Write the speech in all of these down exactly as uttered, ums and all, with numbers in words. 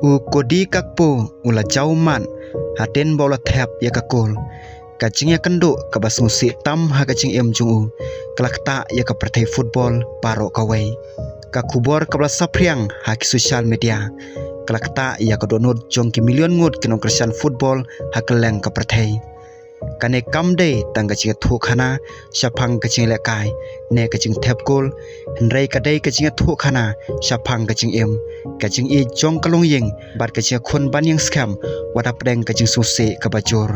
U Cody Gakpo u la jaw ummat hadien ba u la thep ïa ka kol. Ka jingïakynduh kaba sngewsih tam ha ka jingim jong u ka la ktah ïa ka pyrthei football baroh kawei. Ka khubor kaba la saphriang ha ki social media ka la ktah ïa ka dohnud jong ki million ngut ki nongkyrshan football ha kylleng ka pyrthei. Kane kam dei tang ka jingïathuhkhana shaphang ka jingïalehkai ne ka jingthep kol, hynrei ka dei ka jingïathuhkhana shaphang ka jingim, ka jingïeit jong ka longïing bad ka jingïakhun ban ïeng skhem wat hapdeng ka jingsngewsih kaba jur.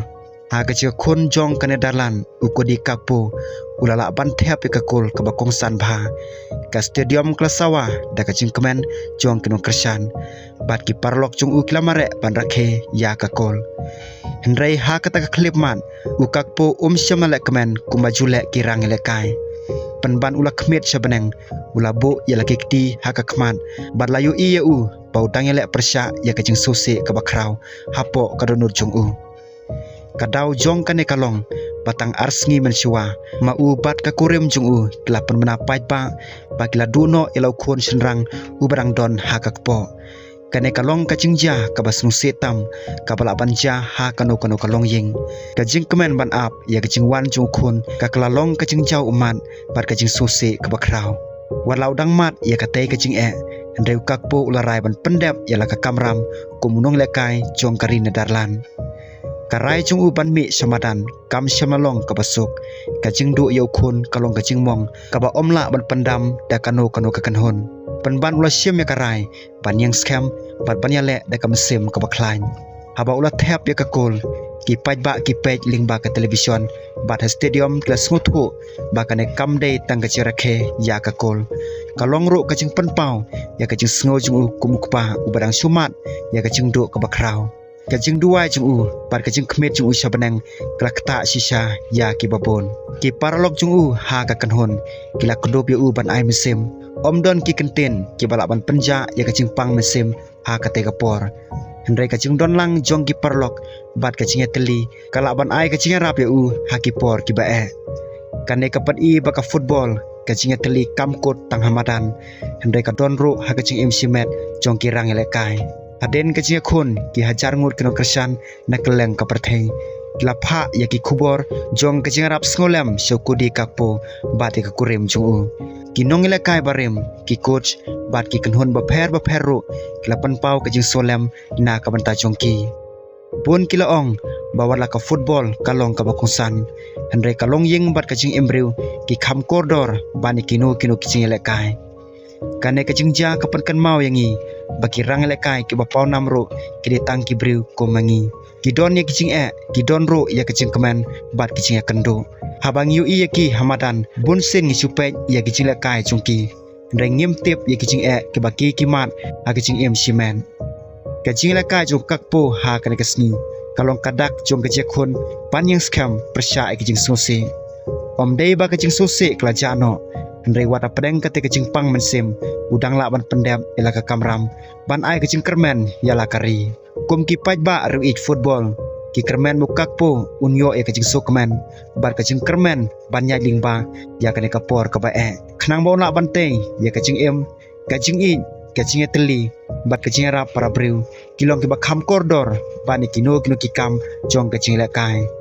Ha ka jingïakhun jong ka Netherlands, u Cody Gakpo u la lah ban thep ïa ka kol kaba kongsan bha. Ka stadium ka la sawa da ka jingkmen jong ki nongkyrshan bad ki paralok jong u ki la mareh ban rakhe ïa ka kol. Hynrei ha kata ka khyllipmat, u Gakpo um shym la leh kmen kumba ju leh ki rangïalehkai. Pynban u la khmied sha bneng, u la buh ïa la ki kti ha ka khmat bad la ïohi ïa u ba u dang ïaleh pyrshah ïa ka jingsngewsih kaba khraw hapoh ka dohnud jong u. Ka daw jong kane ka long ba tang ar sngi mynshuwa ma u bad ka kurim jong u ki la pynbna paidbah ba ki la duh noh ïa la u khun shynrang uba dang don ha ka kpoh. Kane ka long ka jingjia kaba sngewsih tam kaba lah ban jia ha kano kano ka longïing. Ka jingkmen ban ap ïa ka jingwan jong u khun ka, ka la long ka jingjaw ummat bad ka jingsngewsih kaba khraw. Wat la u dang mad ïa katei ka jingeh, hynrei u Gakpo u la rai ban pyndep ïa la ka kamram kum u nongïalehkai jong ka ri Netherlands. Ka rai jong u ban mih sha madan kam shym la long kaba suk. Ka jingduh ïa u khun ka long ka jingmong kaba um lah ban pyndam da kano kano ka kynhun. Pynban u la shim ïa ka rai ban ïeng skhem bad ban ïaleh da ka mynsiem kaba khlaiñ. Haba u la thep ïa ka kol, ki paidbah ki peit lyngba ka television bad ha stadium ki la sngewthuh ba kane kam dei tang ka jingrakhe ïa ka kol. Ka long ruh ka jingpynpaw ïa ka jingsngew jong u kum u kpa uba dang shu mad ïa ka jingduh kaba khraw. Ka jingduwai jong u bad ka jingkhmied jong u sha bneng ka la ktah shisha ïa kiba bun. Ki paralok jong u ha ka kynhun ki la kdup ïa u ban ai mynsiem. Ym don ki kyntien kiba lah ban pynjah ïa ka jingpang mynsiem ha katei ka por. Hynrei ka jingdon lang jong ki paralok bad ka jingïatylli ka lah ban ai ka jingïarap ïa u ha ki por kiba eh. Kane ka pyni ba ka football, ka jingïatylli kam kut tang ha madan, hynrei ka don ruh ha ka jingim shimet jong ki rangïalehkai. Hadien ka jingïakhun, ki hajar ngut ki nongkyrshan na kylleng ka pyrthei ki la phah ïa ki khubor jong ka jingïarap sngewlem sha u Cody Gakpo bad ïa ka kurim jong u. Ki nongïalehkai barim, ki coach bad ki kynhun bapher bapher ruh ki la pynpaw ka jingsngewlem na ka bynta jong ki. Bun ki la ong ba wat la ka football ka long kaba kongsan, hynrei ka longïing bad ka jingim briew ki kham kordor ban ïa kino kino ki jingïalehkai. Kane ka jingjia ka pynkynmaw ïa ngi ba ki rangïalehkai kiba pawnam ruh ki dei tang ki briew kum ma ngi. Ki don ïa ki jingeh, ki don ruh ïa ka jingkmen bad ki jingïakynduh. Haba ngi ïohi ïa ki ha madan, bunsien ngi shu peit ïa ki jingïalehkai jong ki, hynrei ngim tip ïa ki jingeh kiba ki ki mad ha ka jingim shimet. Ka jingïalehkai jong u Gakpo ha kane ka sngi ka long ka dak jong ka jingïakhun ban ïeng skhem pyrshah ïa ka jingsngewsih. Ym dei ba ka jingsngewsih ka la jah noh, hynrei wat hapdeng katei ka jingpang mynsiem u dang lah ban pyndep ïa la ka kamram ban ai ka jingkyrmen ïa la ka ri. Kum ki paidbah riewieid football, ki kyrmen ba u Gakpo un ïoh ïa ka jingsngewkmen bad ka jingkyrmen ban ïaid lyngba ïa kane ka por kaba eh, khnang ba un lah ban tei ïa ka jingim, ka jingïeit, ka jingïatylli bad ka jingïarap para briew, ki long kiba kham kordor ban ïa kino kino ki kam jong ka jingïalehkai.